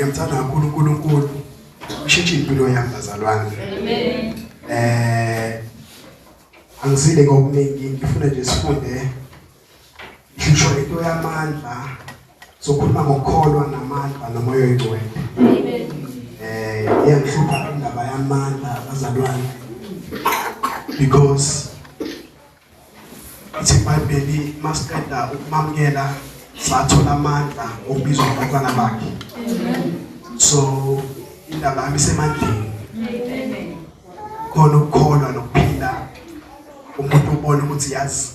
Ngiyamthanda kakhulu uNkulunkulu. Ushintshe impilo yami bazalwane. Amen. Angizile ngokuningi, ngifuna nje sifunde ngisho into yamandla. Sokhuluma ngokukholwa namandla nomoya oyingcwele. Amen. Iyangihlupha indaba yamandla bazalwane, because ithi iBhayibheli masiqeda ukumamukela sathola amandla okubizwa ngabantwana bakhe. So indaba yami isemandleni. Amen. Khona ukukholwa nokuphila, umuntu ubona ukuthi yazi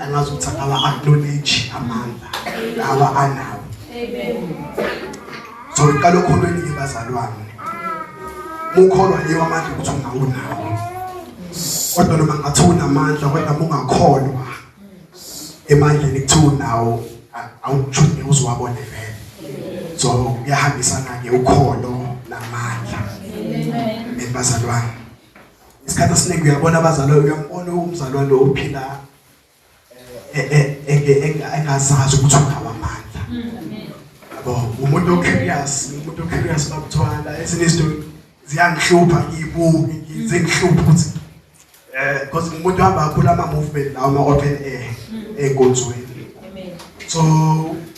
angazi ukuthi akawa acknowledge amandla lawa anawo. Amen. So iqala okholweni ke bazalwane. Mukholwa leyo amandla ukuthi ungawunawo. Kodwa noma ngathi unamandla kodwa mungakholwa emandleni kuthiwa unawo, awujude uzowabona vele. So kuyahambisana ke ukholo namandla. Amen. Bazalwane, isikhathi esiningi uyabona abazalwane, uyambona umzalwane ophila engazazi ukuthi unawo amandla. Yabo, umuntu ocurious, umuntu ocurious bakuthwala ezinye izinto ziyangihlupha, ngiyibuke zingihlupha ukuthi because umuntu uhamba kakhulu ama movement lawa ama open air enkonzweni. Amen. So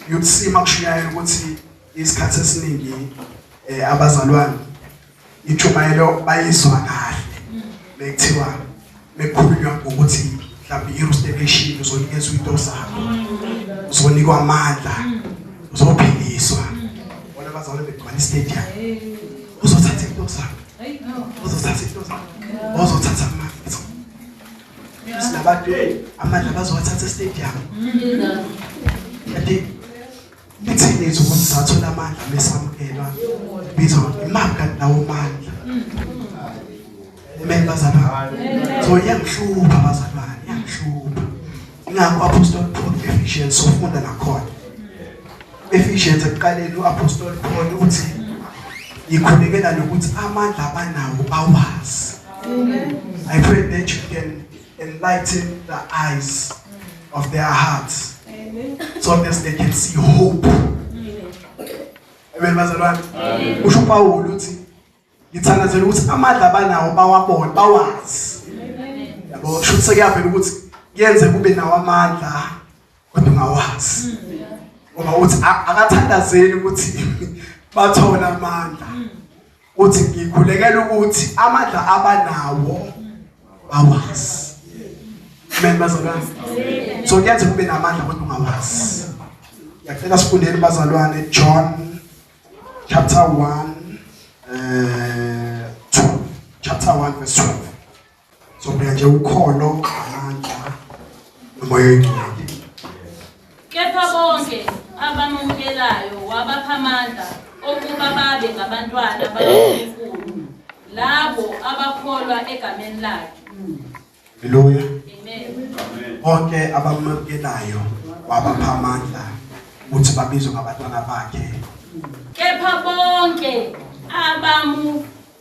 you'd see makushunyayela ukuthi isikhathi esiningi abazalwane intshumayelo bayizwa kahle bekuthiwa bekukhulunywa ngokuthi mhlawumbe i-restoration, uzonikezwa into zakho, uzonikwa amandla, uzophiliswa. Bona abazalwane begcwala istadium, uzothatha into zakho, uzothatha into zakho, uzothatha amandla. Sinabantu amandla bazowathatha estadium. Kanti lithini izwi ukuthi sathola amandla mesamukelwa bizwa imaphi kanti lawo mandla? Amen bazalwane. So iyangihlupha bazalwane, iyangihlupha. Ingakho Apostle Paul Ephesians sofunda nakhona. Ephesians ekuqaleni uApostle Paul uthi ngikhulekela nokuthi amandla abanawo bawazi. I pray that you can enlighten the eyes of their hearts so that they can see hope. Amen bazalwane. Usho uPaul uthi ngithandazela ukuthi amandla abanawo bawabone, bawazi. Yabo, sho ukuthi sekuyavela ukuthi kuyenze kube nawo amandla kodwa ungawazi. Ngoba uthi akathandazeli ukuthi bathole amandla. Uthi ngikhulekela ukuthi amandla abanawo bawazi. Amen bazalwane. So kuyenze kube namandla kodwa ungawazi. Ngiyacela sifundeni bazalwane John chapter 1 2, chapter 1 verse 12. So bheka nje ukholo, amandla nomoya oyingcwele. Kepha bonke abamamukelayo wabapha amandla okuba babe ngabantwana bakaNkulunkulu, labo abakholwa egameni lakhe. Haleluya. Amen. Bonke abamamukelayo wabapha amandla ukuthi babizwe ngabantwana bakhe. Kepha bonke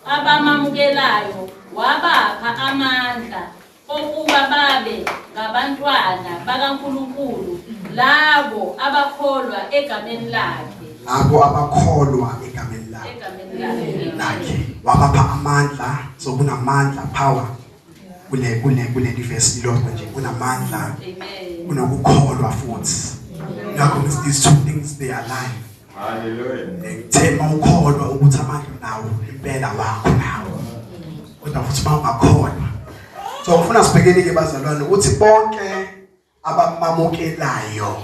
abamamukelayo wabapha amandla okuba babe ngabantwana bakaNkulunkulu, labo abakholwa egameni lakhe. Labo abakholwa egameni lakhe. Egameni lakhe. Lakhe wabapha amandla. So kunamandla, power kule verse lodwa nje kunamandla. Amen. Kunokukholwa futhi. Ngakho these two things, they are alive. Hallelujah. Ngithemba ukholwa ukuthi amandla unawo impela wakho nawo, kodwa futhi mawungakholwa. So ngifuna sibhekene ke bazalwane ukuthi bonke abamamukelayo,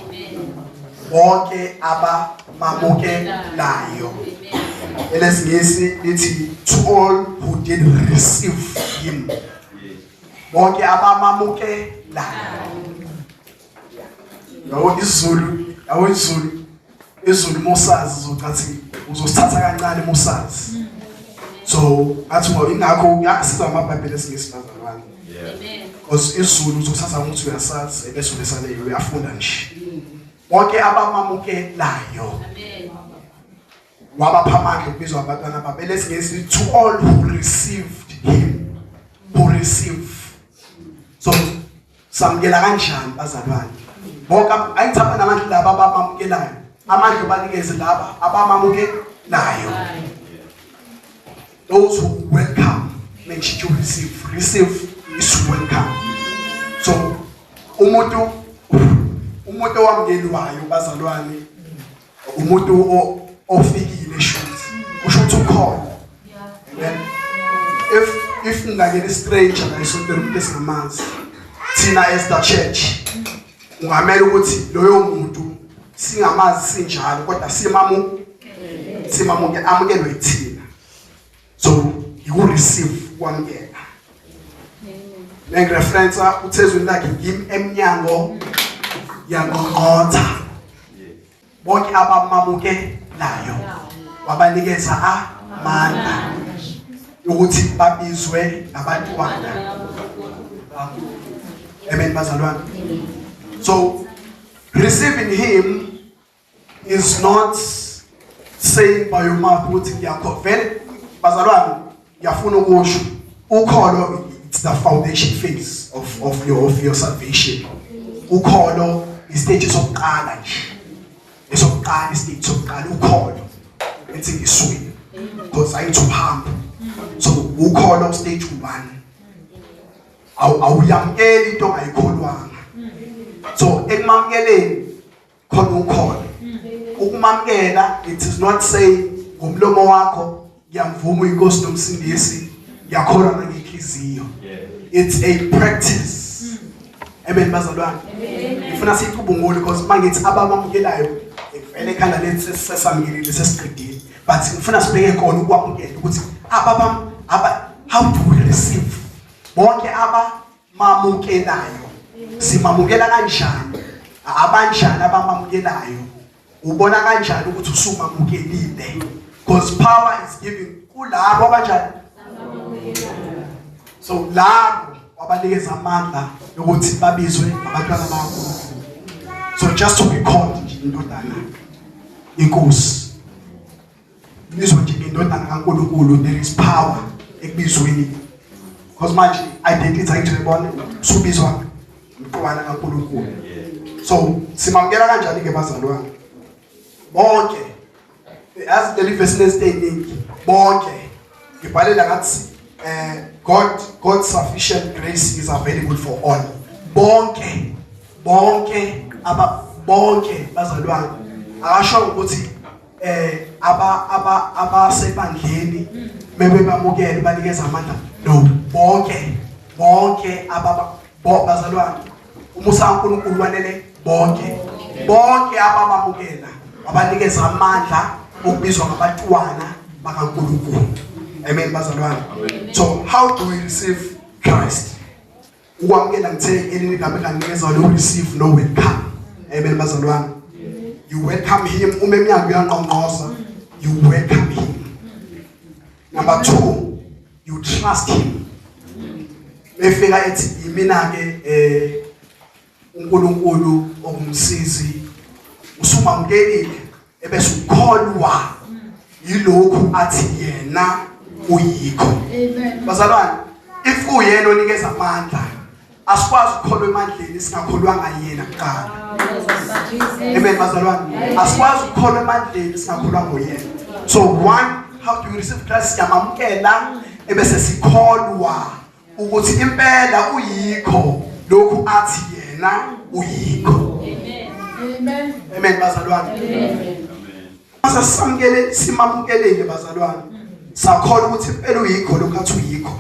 bonke abamamukelayo, elesingisi lithi to all who did receive him, bonke abamamukelayo. Yabo isiZulu, yabo isiZulu, isiZulu musazi uzocathi uzosithatha kancane musazi. So ngathi ngoba ingakho kuyasiza amaBhayibheli esiNgisi bazalwane. Because isiZulu uzothatha ukuthi uyasazi ebese ulesale uyafunda nje. Bonke abamamukelayo. Amen. Wabapha amandla ukubizwa abantwana babo. ElesiNgisi to all who received him. Who receive. So samukela kanjani bazalwane? Bonke ayithi abanamandla laba abamamukelayo. Amandla ubanikeze laba abamamukelayo. Those who welcome means to receive. Receive is welcome. So umuntu owamukelwayo bazalwane umuntu ofikile shuthi usho ukuthi ukhona. Amen. If ngingakela stranger la esontweni umuntu esingamazi thina as the church ungamela ukuthi loyo muntu singamazi sinjalo kodwa simamu simamuke amukelwe yithina. So you receive kwamukela. Nengireference uthezweni lakhe ngimi emnyango yangqongqotha. Bonke abamamukelayo wabanikeza amandla ukuthi babizwe ngabantwana. Amen bazalwane. So receiving him is not saying by your mouth ukuthi ngiyakho vele bazalwane ngiyafuna ukusho ukholo, it's the foundation phase of your salvation. Ukholo istage sokuqala nje, esokuqala istage sokuqala ukholo ensindisweni, because ayithi uhambo. So ukholo stage 1, awuyamkeli into ongayikholwanga. So ekumamukeleni khona ukhona ukumamukela. It is not saying ngomlomo wakho ngiyamvuma uyinkosi nomsindisi, ngiyakholwa nangenhliziyo. It's a practice. Amen bazalwane. Ngifuna sicubungule because mangithi abamamukelayo vele ekhanda lethu sesamukelile, sesiqedile, but ngifuna sibheke khona ukwamukela ukuthi ababam aba how do we receive? Bonke abamamukelayo, simamukela kanjani? Abanjani abamamukelayo? Ubona kanjani ukuthi usumamukelile? Because power is given kulabo abanjani. So labo wabanikeza amandla yokuthi babizwe abantwana bakaNkulunkulu. So just to be called nje indodana inkosi, bizwa nje indodana kaNkulunkulu, there is power ekubizweni, because manje identity ayithi uyibona usubizwa umntwana kaNkulunkulu. So simamukela kanjani ke bazalwane? Bonke, yazi leli verse lesiningi, bonke ngibhalela ngathi God's sufficient grace is available for all. Bonke, bonke aba bonke bazalwane, akasho ukuthi aba aba abasebandleni bebe bamukele banikeza amandla. No, bonke, bonke aba bazalwane, umusa kaNkulunkulu wanele bonke. Bonke abamamukela wabanikeza amandla okubizwa ngabantwana bakaNkulunkulu. Amen bazalwane. So how do we receive Christ? Ukwamukela, ngithe elinye igama enganikeza lo receive no welcome. Amen bazalwane. You welcome him uma emnyango uyangqongqoza, you welcome him. Number 2, you trust him. Efika ethi yimina ke uNkulunkulu okumsizi, usumamukelile ebese ukholwa yilokhu athi yena uyikho. Bazalwane, if uyena onikeza amandla, asikwazi ukukholwa emandleni singakholwanga yena kuqala. Amen bazalwane. Asikwazi ukukholwa emandleni singakholwanga nguyena. So one, how do you receive Christ? Siyamamukela ebese sikholwa ukuthi impela uyikho lokhu athi yena uyikho. Amen. Amen bazalwane. Mase samukele, simamukelile bazalwane, sakholwa ukuthi impela uyikho lokhu athi uyikho,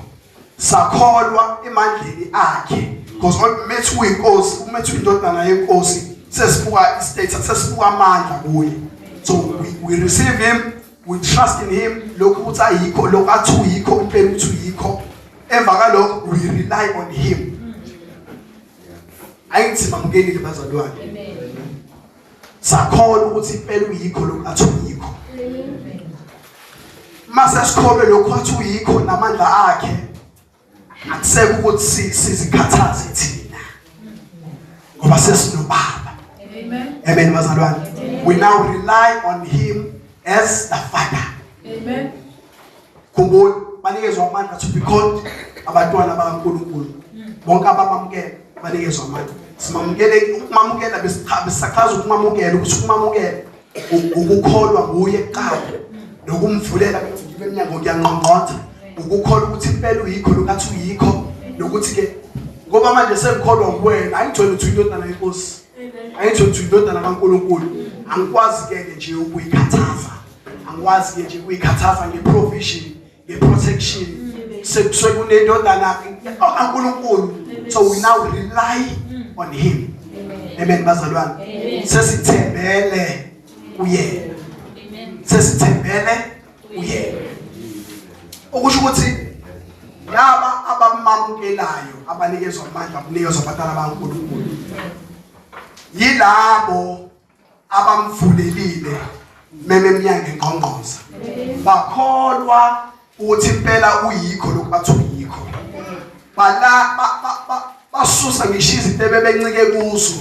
sakholwa emandleni akhe, because umethu uyinkosi, umethu indodana yenkosi, sesibuka istatus, sesibuka amandla kuye. So we receive him, we trust in him, lokhu ukuthi ayikho lokhu athi uyikho, impela ukuthi uyikho. Emva kalokho we rely on him. Ayithi mamukelile bazalwane, sakholwa ukuthi impela uyikho lokhu athi uyikho. Mase sikholwe lokho athi uyikho namandla akhe akuseke ukuthi sizikhathaze thina ngoba sesinobaba. Amen. Amen bazalwane. We now rely on him as the father. Amen. Khumbula banikezwa amandla to be called abantwana bakaNkulunkulu. Bonke abamamukela banikezwa amandla. Simamukele ukumamukela besichaza ukumamukela ukuthi ukumamukela ukukholwa nguye kuqala nokumvulela ngibe emnyango kuyanqonqotha ukukholwa ukuthi impela uyikho lokathi uyikho nokuthi ke ngoba manje sengikholwa nguwena angitholi ukuthi uyindodana yenkosi angitholi ukuthi uyindodana kaNkulunkulu angikwazi ke nje ukuyikhathaza angikwazi ke nje ukuyikhathaza ngeprovision ngeprotection sekunendodana kaNkulunkulu so we now rely on him amen bazalwane sesithembele kuyena sesithembele kuyena okusho ukuthi laba abamamukelayo abanikezwa amandla kunikezwa abantwana bakaNkulunkulu yilabo abamvulelile meme emnyango engqongqoza bakholwa ukuthi impela uyikho lokhu athi uyikho bala basusa ngisho izinto ebebencike kuzo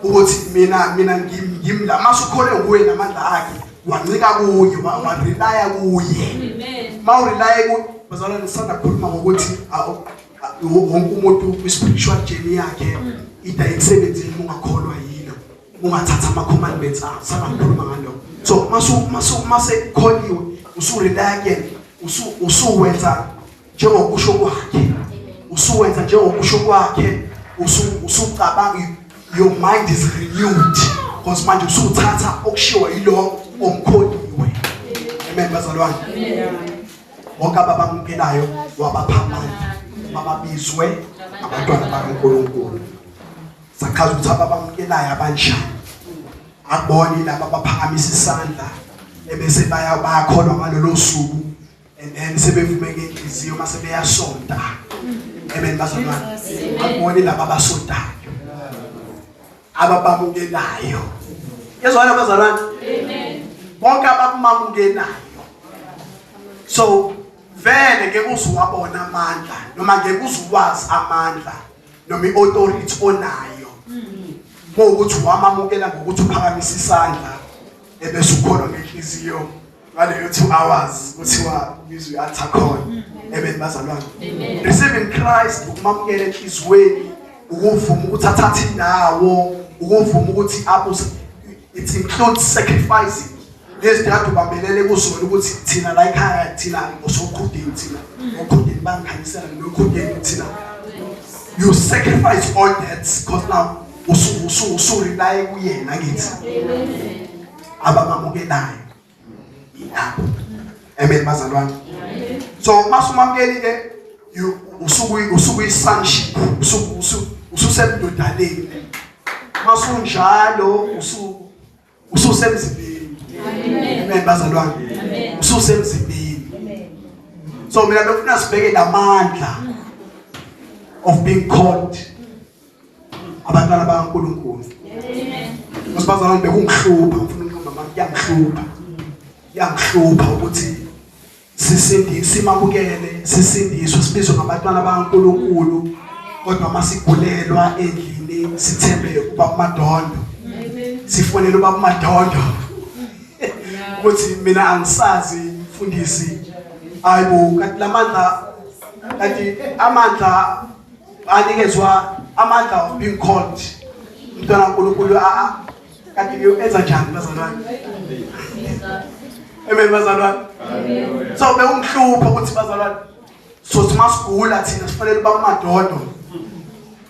ukuthi mina mina ngimla masukholwe nguye namandla akhe wancika kuye warelaya kuye mawurelaya ku bazalwane sisanda kukhuluma ngokuthi wonke umuntu kwi-spiritual journey yakhe ida emsebenzini ungakholwa yilo ungathatha ama-commandments akho sangakhuluma ngalokho so masu masu mase kholiwe usurelaya kuyena usuwenza njengokusho kwakhe usuwenza njengokusho kwakhe usucabanga your mind is renewed because manje usuthatha okushiwo yilo omkholiwe amen bazalwane bonke ababamukelayo wabapha amandla bababizwe abantwana bakaNkulunkulu sachaza ukuthi ababamukelayo abanjani akubona laba abaphakamisa isandla ebese baya bayakholwa ngalolo suku and then sebevume ngenhliziyo mase beyasonta amen bazalwane akubona laba abasontayo ababamukelayo yezwana bazalwane amen bonke abamamukelayo so vele ngeke uzuwabona amandla noma ngeke uzuwazi amandla noma i-authority onayo kuwukuthi wamamukela ngokuthi uphakamisa isandla ebese ukholwa ngenhliziyo ngaleyo 2 hours kuthiwa ubizwe i-altar call amen bazalwane receiving Christ ukumamukela enhliziyweni ukuvuma ukuthi athathe indawo ukuvuma ukuthi abuse it includes sacrificing lezi kade ubambelele kuzona ukuthi thina la ekhaya thina osoqhudeni thina oqhudeni bangikhanyisela noqhudeni thina you sacrifice all that because now usu usu usurelaye kuyena ngithi abamamukelayo yilabo amen bazalwane so masumamukeli ke usuku usuku isonship usuku ususemdodaneni masunjalo usu ususemzimbeni amen bazalwane ususemzimbeni so mina bengifuna sibheke lamandla of being called abantwana bakaNkulunkulu amen usibazalwane bekungihlupha ngifuna ukuqamba mama kuyangihlupha kuyangihlupha ukuthi sisindiswe simamukele sisindiswe sibizwe ngabantwana bakaNkulunkulu kodwa masigulelwa endlini sithembe ubaba Madondo sifonele ubaba Madondo ukuthi mina angisazi mfundisi hayibo kanti lamandla kanti amandla anikezwa amandla of being called umntwana kaNkulunkulu kanti enza njani bazalwane amen bazalwane so bekungihlupha ukuthi bazalwane so simasigula thina sifanele uba kumadodo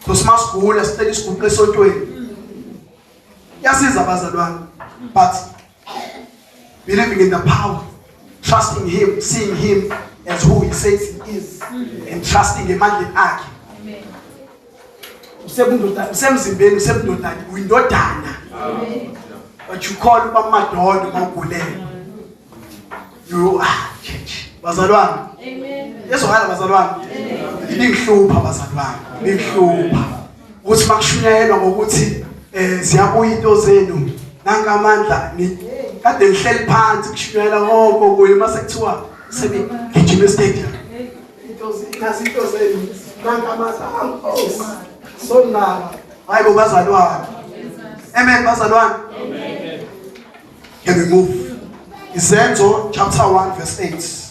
so simasigula sicela isiguqo esontweni yasiza bazalwane but believing in the power trusting him seeing him as who he says he is and trusting emandleni akhe usebundoda usemzimbeni usebundodani uyindodana but you call uba madoda uma ugulela you ah church bazalwane amen yezwakala bazalwane ibingihlupha bazalwane ibingihlupha ukuthi makushunyayelwa ngokuthi eh ziyabuya into zenu nanka amandla ni kade ngihleli phansi kushunyayela konke kuye mase kuthiwa Sebegijima estadium. Into nazi into zenu. Nanka amandla oh sonaka. Hayi bo bazalwane. Amen bazalwane. Amen. Can we move? Izenzo chapter 1 verse 8.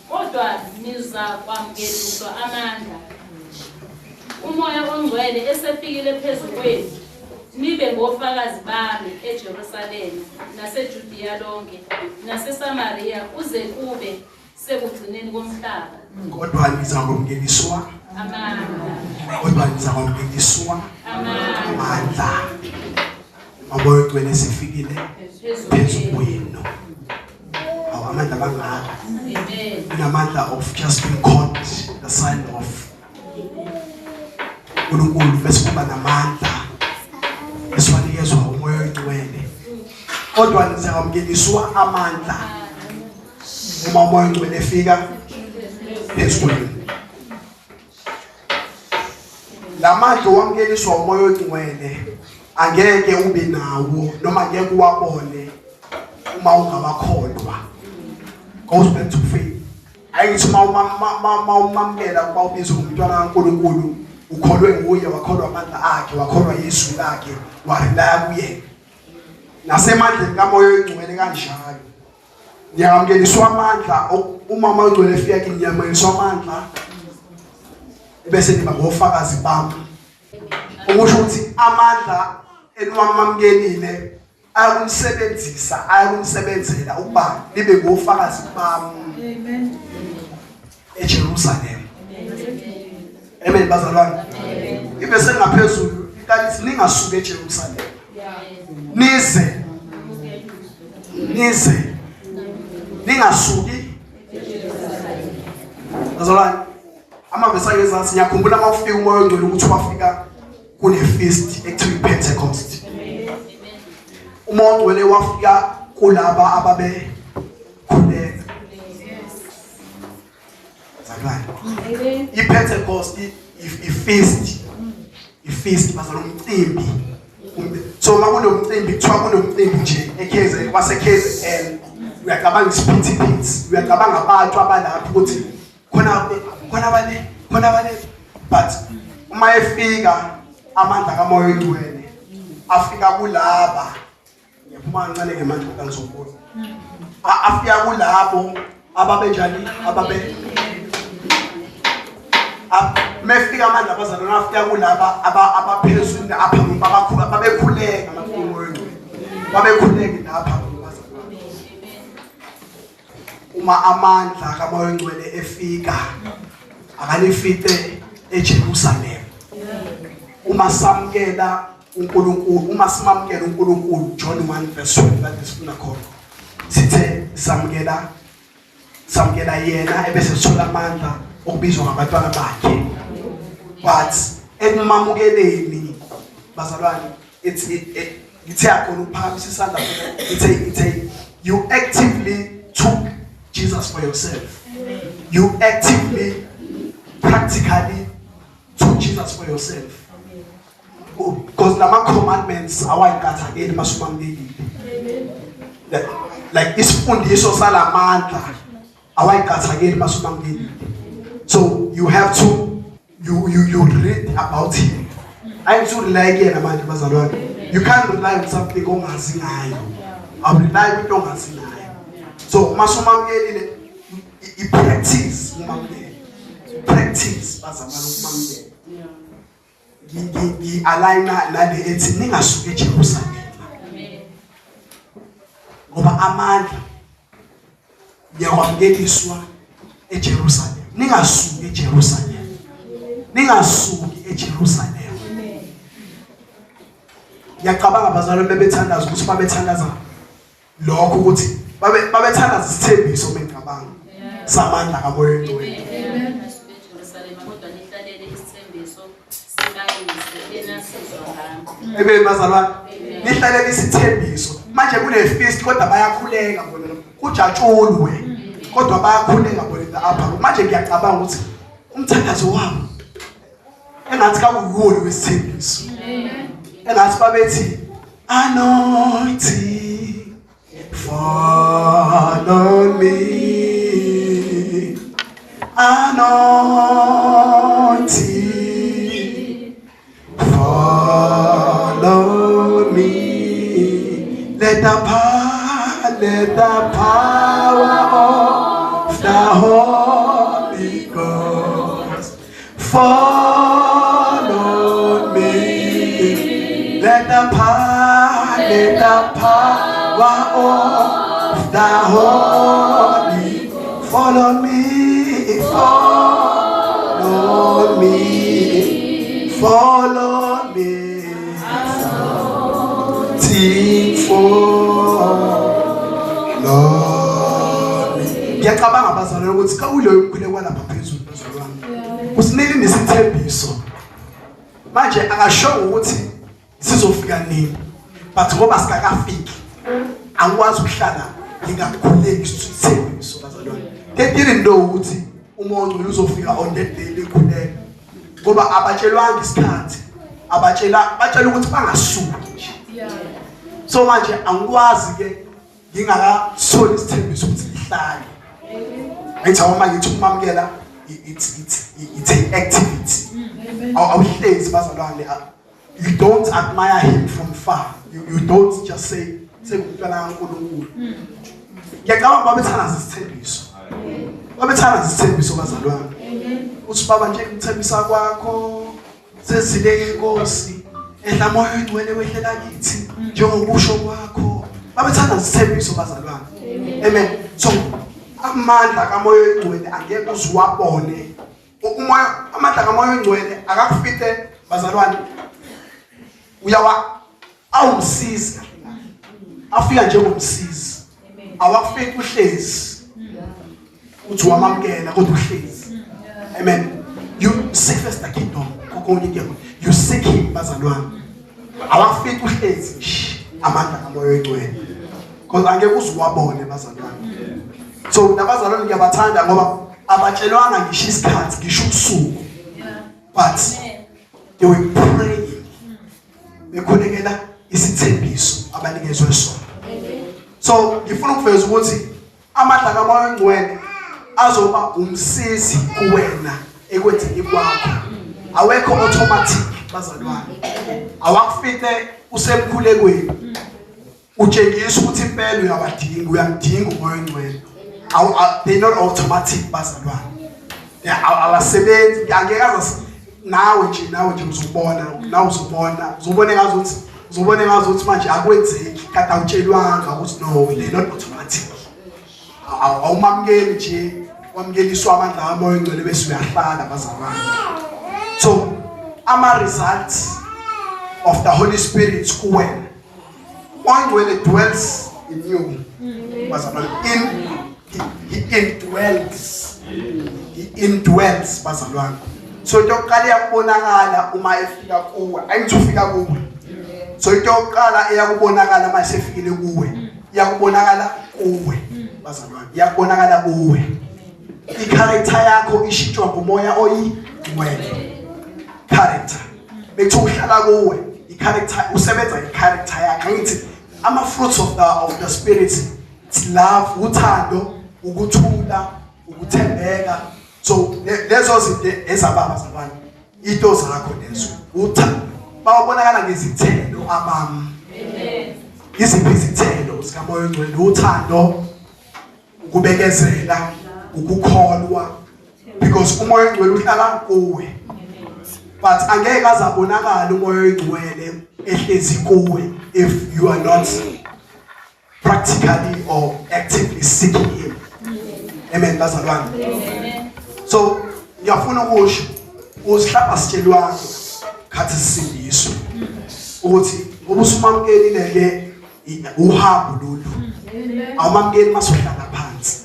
Kodwa nizakwamukeliswa amandla uMoya oNgcwele esefikile phezu kwenu, nibe ngofakazi bami eJerusalema naseJudiya lonke naseSamariya kuze kube sekugcineni komhlaba. Kodwa nizakwamukeliswa amandla. Kodwa nizakwamukeliswa amandla. Umoya oNgcwele esefikile phezu kwenu. Awu amandla kangaka. Kunamandla of just being caught the sign of uNkulunkulu bese kuba namandla esiwanikezwa umoya oyingcwele. Kodwa nizakwamkeliswa amandla uma umoya oyingcwele efika phezu kwenu. Lamandla owamukeliswa umoya oyingcwele angeke ube nawo noma ngeke uwabone uma ungabakholwa. Goes back to faith. Ayithi uma umamukela ukuba ubizwe ngumntwana kaNkulunkulu ukholwe nguye wakholwa amandla akhe wakholwa yizwi lakhe warelaya kuye nasemandleni kamoya oyingcwele kanjalo ngiyamukeliswa amandla uma umoya oyingcwele efika kimi ngiyamukeliswa amandla ebese niba ngofakazi bami okusho ukuthi amandla eniwamamukelile ayakunisebenzisa ayakunisebenzela ukuba nibe ngofakazi bami amen eJerusalem amen bazalwane ibe sengaphezulu iqalisi ningasuki eJerusalem nize nize ningasuki bazalwane amavesi angezansi ngiyakhumbula uma ufika umoya ongcwele ukuthi wafika kune feast ekuthiwa iPentecost. Umoya ongcwele wafika kulaba ababe khuleka. Bazalwane. IPentecost i-feast. I-feast bazalwane umcimbi. So uma kunomcimbi kuthiwa kunomcimbi nje eKZN kwase KZN uyacabanga isiphithiphithi uyacabanga abantu abalapho ukuthi khona khona bane khona bane but uma efika amandla kamoya oyingcwele afika kulaba ngiyaphuma kancane ke manje kodwa ngizobona afika kulabo ababenjani ababe mefika amandla abazalwane afika kulaba abaphezulu apha babakhulu babekhuleka amakhulu oyingcwele babekhuleka lapha Uma amandla kaMoya oNgcwele efika akanifice eJerusalem. Uma samukela uNkulunkulu, uma simamukela uNkulunkulu John 1 verse 20 kade sifuna khona. Sithe samukela samukela yena ebese sithola amandla okubizwa ngabantwana bakhe. But ekumamukeleni bazalwane it's it, it ngithe akhona ukuphakamisa isandla ngithe ngithe you actively took Jesus for yourself you actively practically took Jesus for yourself because lama commandments awayinkathakeli masumamkelile like isifundiso salamandla awayiqathakeli masumamkelile so you have to you you you read about him ayithi urely kuyena manje bazalwane you can't rely on something ongazi ngayo awurely kwinto ongazi ngayo so uma sumamkelile i-practice umamkele practice bazalwane ukumamkela ngi-aligna nale ethi ningasuki eJerusalema ngoba amandla niyakwamukeliswa eJerusalema ningasuki eJerusalema ningasuki eJerusalema ngiyacabanga abazalwane bebethandaza ukuthi babethandaza lokho ukuthi babe babethandaza isithembiso mengicabanga samandla kaMoya oNgcwele Amen bazalwane. Nihlalele isithembiso. Manje kune feast kodwa bayakhuleka bona. Kujatshulwe. Kodwa bayakhuleka bona apha. Manje ngiyacabanga ukuthi umthandazo wabo engathi kakuwuwona wesithembiso. Engathi babethi anointing follow me. Anointing follow me. Let the power, let the power of the Holy Ghost follow me. Let the power, let the power of the Holy follow me, follow me, follow me. Think follow me. Ngiyacabanga bazalwane ukuthi kawuloyo umkhuleko walapha phezulu bazalwane. Usinike nesithembiso. Manje akasho ukuthi sizofika nini. But ngoba sikakafiki angikwazi ukuhlala ngingakhuleki isithembiso bazalwane. They didn't know ukuthi umoya ongcwele uzofika on that day lekhuleka. Ngoba abatshelwanga isikhathi. Abatshela batshela ukuthi bangasuki nje. So manje angikwazi ke ngingakasoli isithembiso ukuthi lihlale. Ngithi awuma ngithi ukumamukela it's an activity. Awuhlezi bazalwane, you don't admire him from far. You don't just say sengumntwana kaNkulunkulu. Ngiyacabanga babethanda isithembiso. Babethanda isithembiso bazalwane. Uthi baba nje ngithembisa kwakho sezile inkosi ehla moya oyingcwele wehlela kithi njengokusho kwakho. Babethanda isithembiso bazalwane. Amen. So amandla kamoya oyingcwele angeke uziwabone. Umoya, amandla kamoya oyingcwele akakufite bazalwane. Uyawa awumsizi afika njengomsizi awakufiki uhlezi uthi wamamkela kodwa uhlezi. Amen. You seek first the kingdom kokonke ke you seek him bazalwane. Awakufiki uhlezi nje amandla kamoya oyingcwele because angeke uziwabone bazalwane. So nabazalwane ngiyabathanda ngoba abatshelwanga ngisho isikhathi ngisho usuku, but they were praying bekhulekela isithembiso abanikezwe sona. So ngifuna ukuveza ukuthi amandla kamoya ongcwele azoba umsizi kuwena ekwenzeni kwakho. Awekho automatic bazalwane. Awakufite usemkhulekweni utshengisa ukuthi impela uyawadinga, uyamdinga umoya ongcwele. They not automatic bazalwane. Awasebenzi angeke aze nawe nje nawe nje uzobona nawe uzobona uzobona ngazuthi uzobona ngazuthi manje akwenzeki kade awutshelwanga ukuthi no, they not automatic. Awumamukeli nje wamukeliswa amandla kamoya ongcwele bese uyahlala bazalwane. So ama results of the Holy Spirit kuwena, ongcwele dwells in you bazalwane, in he indwells, he indwells bazalwane. So into yokuqala iyakubonakala uma efika kuwe, ayithi ufika kuwe. So into yokuqala eyakubonakala uma esefikile kuwe, iyakubonakala kuwe bazalwane, iyakubonakala kuwe. I-character yakho ishintshwa ngumoya oyingcwele. Character bethi uhlala kuwe, i-character usebenza i-character yakhe. Ngithi ama fruits of the spirit, it's love, uthando, ukuthula, ukuthembeka. So lezo zinto ezababa zabantu into zakho lezo uthando bawabonakala ngezithelo abami. Iziphi izithelo zikamoya ongcwele? Uthando, ukubekezela, ukukholwa, because umoya ongcwele uhlala kuwe, but angeke azabonakala umoya oyingcwele ehlezi kuwe if you are not practically or actively seeking him. Amen bazalwane. So ngiyafuna ukusho usihlamba sitshelwanga khathi sisindiswe ukuthi ngoba usumamkelile ke uhambo lolu awumamkeli masuhlala phansi.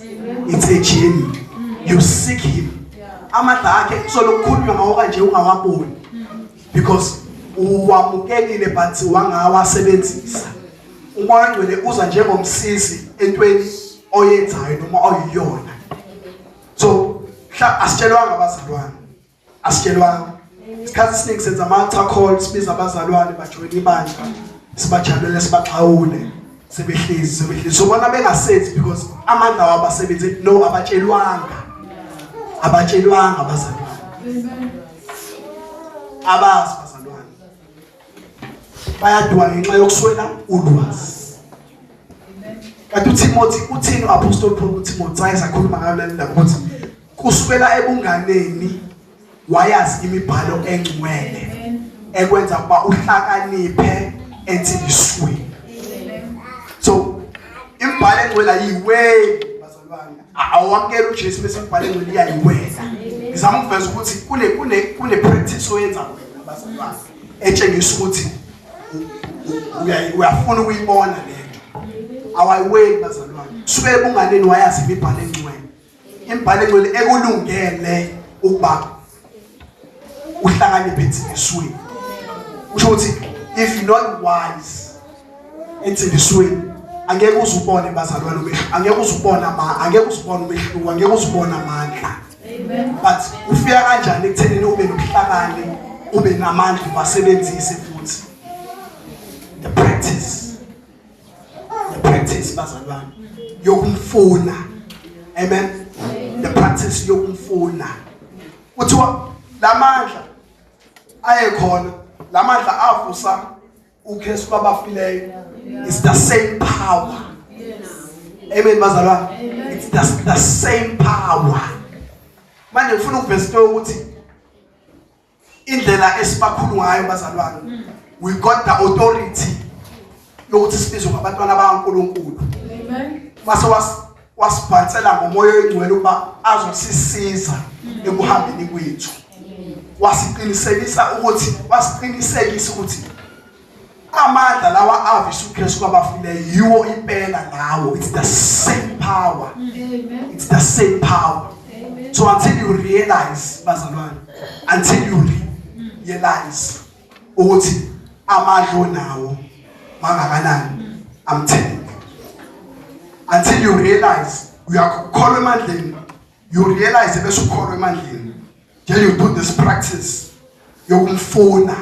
It's a journey. You seek him. Amandla akhe kuzokukhulunywa ngawo kanje ungawaboni because uwamukelile but wangawasebenzisa. Umoya ongcwele uza njengomsizi entweni oyenzayo noma oyiyona. So asitshelwanga abazalwane, asitshelwanga. Isikhathi esiningi senza ama-altar call, sibiza abazalwane bajoyine ibandla, sibajabulele, sibaxhawule, sebehlezi sebehlezi. So bona bengasenzi because amandla wabo abasebenzi. No, abatshelwanga. Abatshelwanga abazalwane. Abazi bazalwane. Bayaduka ngenxa yokuswela ulwazi. Kanti uTimothy uthini uApostle Paul kuTimothy ayesakhuluma ngayo le ndaba ukuthi kusukela ebunganeni wayazi imibhalo engcwele ekwenza ukuba uhlakaniphe ensindisweni. So imibhalo engcwele ayiweli bazalwane. Awamukela uJesu bese imibhalo engcwele iyayiwela. Ngizama ukuveza ukuthi kune kune kune practice oyenza wena bazalwane etshengisa ukuthi uyafuna ukuyibona lento. Awayiweli bazalwane. Suke ebunganeni wayazi imibhalo engcwele. Imibhalo engcwele ekulungele ukuba uhlakaniphe ensindisweni. Kusho ukuthi if you're not wise ensindisweni angeke uze ubone bazalwane umehluko, angeke uze ubone ama, angeke uze ubone umehluko, angeke uze ubone amandla. But ufika kanjani ekuthenini ube nobuhlakani, ube namandla ubasebenzise futhi? The practice. The practice bazalwane yokumfuna. Amen. The practice yokumfuna. Kuthiwa lamandla ayekhona, lamandla avusa uKristu kwabafileyo. It's the same power. Amen bazalwane. It's the same power. Manje ngifuna ukuveza into yokuthi indlela esibakhulu ngayo bazalwane, we got the authority yokuthi sibizwe ngabantwana bakaNkuluNkulu. Amen. Mase wasibhansela ngomoya oyingcwele ukuba azosisiza ekuhambeni kwethu. Wasiqinisekisa ukuthi wasiqinisekisa ukuthi amandla lawa avisa uKristu kwabafileyo yiwo impela lawo. It's the same power. Amen. It's the same power. Amen. So until you realize bazalwane, until you realize ukuthi amandla onawo mangakanani, I'm telling you, until you realize uyakholwa emandleni, you realize bese ukholwa emandleni, then you do this practice yokumfuna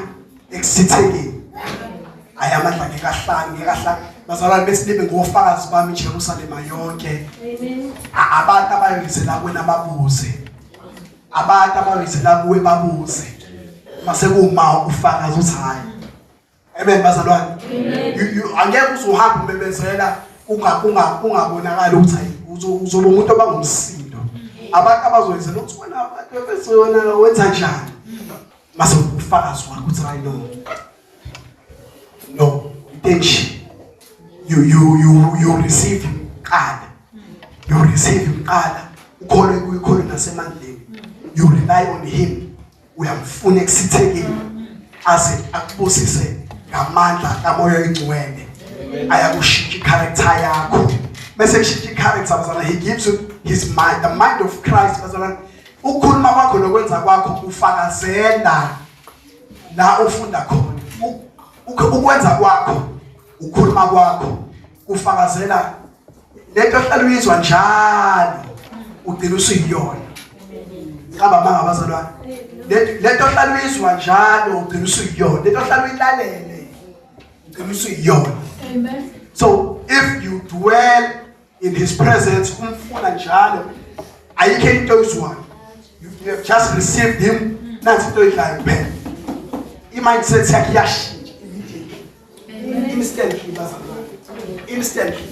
ekusithekeni. Hayi, amandla ngeke ahlale, ngeke ahlale bazalwane. Bese nibe ngofakazi bami iJerusalema yonke. Abantu abayoyizela kuwena babuze, abantu abayoyizela kuwe babuze mase kuma ufakaza uthi hayi. Amen bazalwane. Angeke uzuhamba umemezela ungabonakali ukuthi hayi uzoba umuntu obangumsindo. Abantu abazoyizela ukuthi wena abantu bese wena wenza njani? Mase ufakazi wakho uthi hayi, no. No, intention. You receive qala. You receive qala. Ukholwe kuyikholwe nasemandleni. You rely on him. Uyamfuna ekusithekeni aze akubusise ngamandla kaMoya oyingcwele ayakushintsha icharacter yakho. Bese kushintsha icharacter bazalwane, he gives you his mind, the mind of Christ bazalwane. Ukukhuluma kwakho nokwenza kwakho kufakazela la ufunda khona. Ukwenza kwakho, ukukhuluma kwakho kufakazela lento ohlala uyizwa njalo, ugcina usuyiyona. Ngicaba manga abazalwane, lento ohlala uyizwa njalo ugcina usuyiyona, lento ohlala uyilalele ugcina usuyiyona. Amen. So if you dwell in his presence, umfuna njalo, ayikho into oyizwayo. You have just received him, nansi into oyidlayo kuphela. I-mindset yakhe iyashintsha immediately, instantly bazalwane, instantly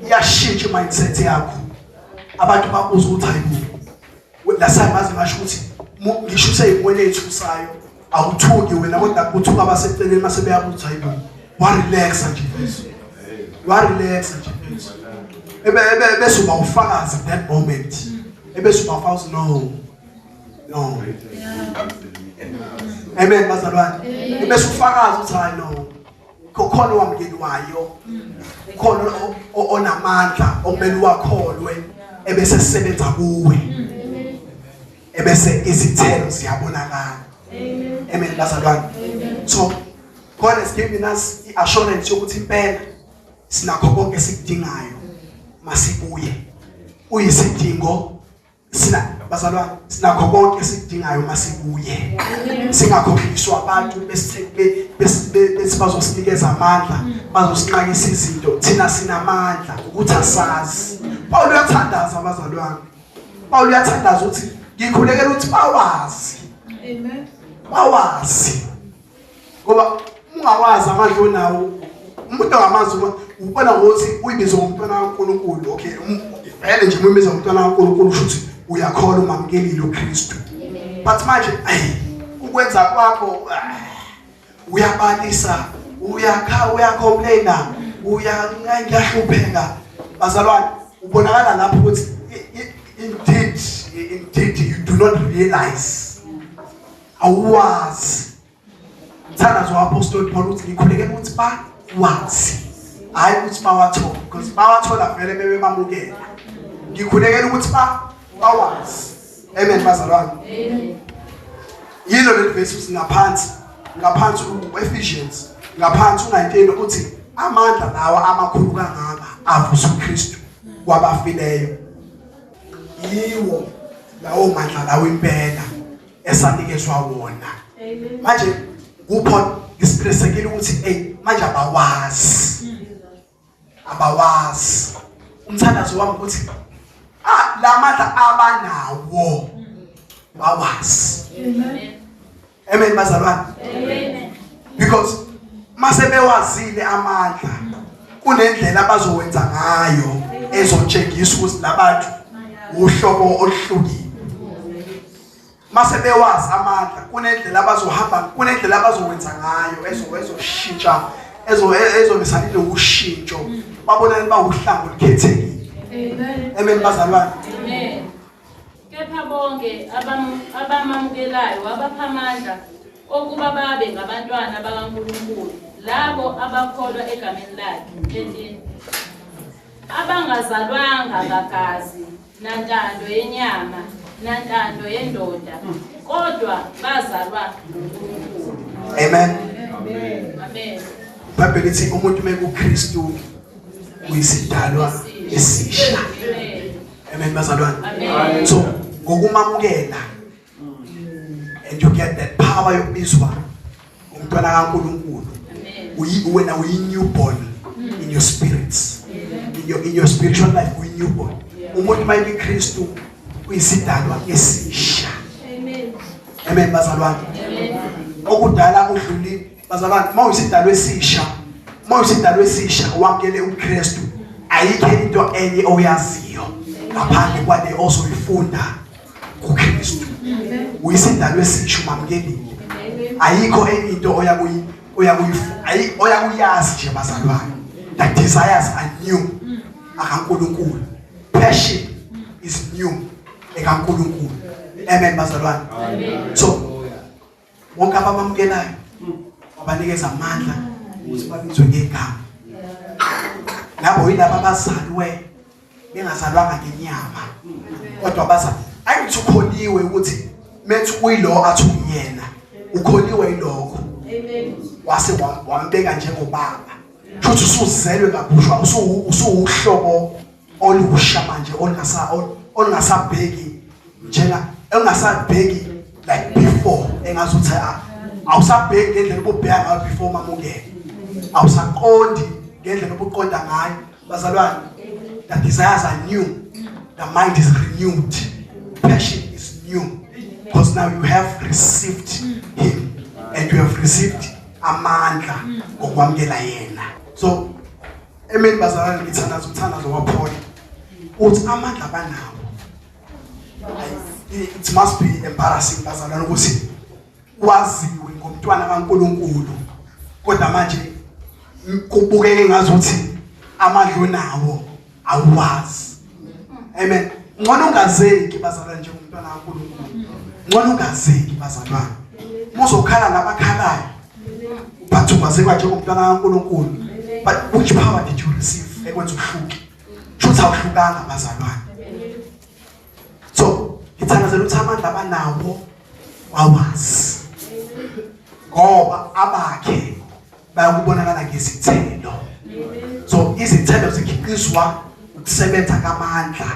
iyashintsha i-mindset yakho. Abantu babuza ukuthi hayibo, last baze ngasho ukuthi ngisho useyimweni ethusayo awuthuki wena, kodwa kuthuka abaseceleni mase beyabuza, hayibo, wa-relaxa nje mfethu, wa-relaxa nje mfethu. Ebe bese uba ufakazi at that moment, ebese uba ufakazi. No, no, amen bazalwane, ebese ufakazi ukuthi hayi, no, khona owamukeliwayo, khona onamandla okumele uwakholwe, ebese sebenza kuwe, ebese izithelo ziyabonakala. Amen bazalwane. So God has given us i-assurance yokuthi impela sinakho konke esikudingayo masibuye. Uyisidingo sina bazalwane, sinakho konke esikudingayo masibuye. Singakhohliswa abantu bethi bazosinikeza amandla, bazosinqakisa izinto. Thina sinamandla ukuthi asazi. Paul uyathandaza bazalwane, Paul uyathandaza ukuthi Ngikhulekela ukuthi bawazi. Amen. Bawazi. Ngoba ungawazi amandla onawo umuntu angamazi ubona ngokuthi uyibiza ngomntwana kaNkulunkulu. Okay, vele nje umibiza ngomntwana kaNkulunkulu usho ukuthi uyakholwa umamkelile uKristu. But manje ayi ukwenza kwakho uyabalisa uyakha uyacomplaina uya ngiyahlupheka bazalwane ubonakala lapho ukuthi indeed indeed you do not realize awuwazi mthandazo wa-apostoli Paul uthi ngikhulekela ukuthi bawazi hhayi ukuthi bawathole because bawathola vele bebemamukela ngikhulekela ukuthi bawazi amen bazalwane yilo leli verse uthi ngaphansi ngaphansi ku-Ephesians ngaphansi u-19 uthi amandla lawa amakhulu kangaka avusa uKristu kwabafileyo yiwo lawo mandla lawo impela esanikezwa wona manje kupho ngisitressekile ukuthi hey manje abawazi abawazi umthandazo wami ukuthi ah lamandla abanawo bawazi amen amen bazalwane amen because mase bewazile amandla kunendlela abazowenza ngayo ezotshengisa ukuthi labantu uhlobo oluhlukile mase bewazi amandla kunendlela abazohamba kunendlela abazowenza ngayo ezoshintsha ezomisanile ushintsho babonane bawuhlango olukhethekile amen amen bazalwane amen kepha bonke abamamukelayo wabapha amandla okuba babe ngabantwana bakaNkulunkulu labo abakholwa egameni lakhe 13 abangazalwanga ngagazi nantando yenyama nantando yendoda kodwa bazalwa nguNkulunkulu. Amen. Amen. IBhayibheli lithi umuntu mekuKristu uyisidalwa esisha. Amen. Amen bazalwane. Amen. So ngokumamukela and you get that power yokubizwa umntwana kaNkulunkulu. Amen. Wena uyi newborn in your spirits. In your spiritual life uyi newborn. Umuntu mayikuKristu uyisidalwa esisha. Amen. Amen bazalwane. Amen. Okudala kudlulile bazalwane mawuyisidalwa esisha mawuyisidalwa esisha wamukele uKristu ayikho into enye oyaziyo ngaphandle kwale ozoyifunda kuKristu. Uyisidalwa esisha umamukelile. Ayikho enye into oyakuyi oyakuyazi nje bazalwane. The desires are new akaNkulunkulu. Passion is new ekaNkulunkulu. Amen bazalwane. So wonke abamamukelayo wabanikeza amandla ukuthi babizwe ngegama. Labo yilaba abazalwe bengazalwanga ngenyama kodwa baza ayithi ukholiwe ukuthi methi uyilo athi uyena ukholiwe yilokho Amen. wase wambeka njengobaba futhi usuzelwe kabusha usuwuhlobo olusha manje olungasa olungasabheki njenga engasabheki like before engazuthi awusabheki ngendlela obubheka ngayo before mamukele awusaqondi ngendlela obuqonda ngayo bazalwane the desires are new the mind is renewed passion is new because now you have received him and you have received amandla ngokwamukela yena so amen bazalwane ngithandaza umthandazo waPaul uthi amandla banawo it must be embarrassing bazalwane ukuthi waziwe ngomntwana kaNkuluNkulu kodwa manje kubukeke ngazuthi amandla onawo awuwazi amen ngcono ungazeki bazalwane njengomntwana kaNkuluNkulu ngcono ungazeki bazalwane muzokhala labakhalayo but ungazekwa njengomntwana kaNkuluNkulu but which power did you receive ekwenza uhluke shuthi awuhlukanga bazalwane so ngithandazela ukuthi amandla abanawo bawazi ngoba abakhe bayakubonakala ngezithelo so izithelo zikhiqizwa ukusebenza kamandla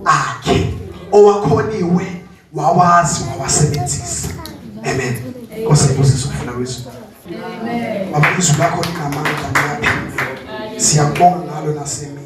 akhe owakhoniwe wawazi wawasebenzisa amen Nkosi ibusise ukufuna kwezwi Amen. Baba izwi lakho linamandla liyaphila siyakubonga ngalo nasemini.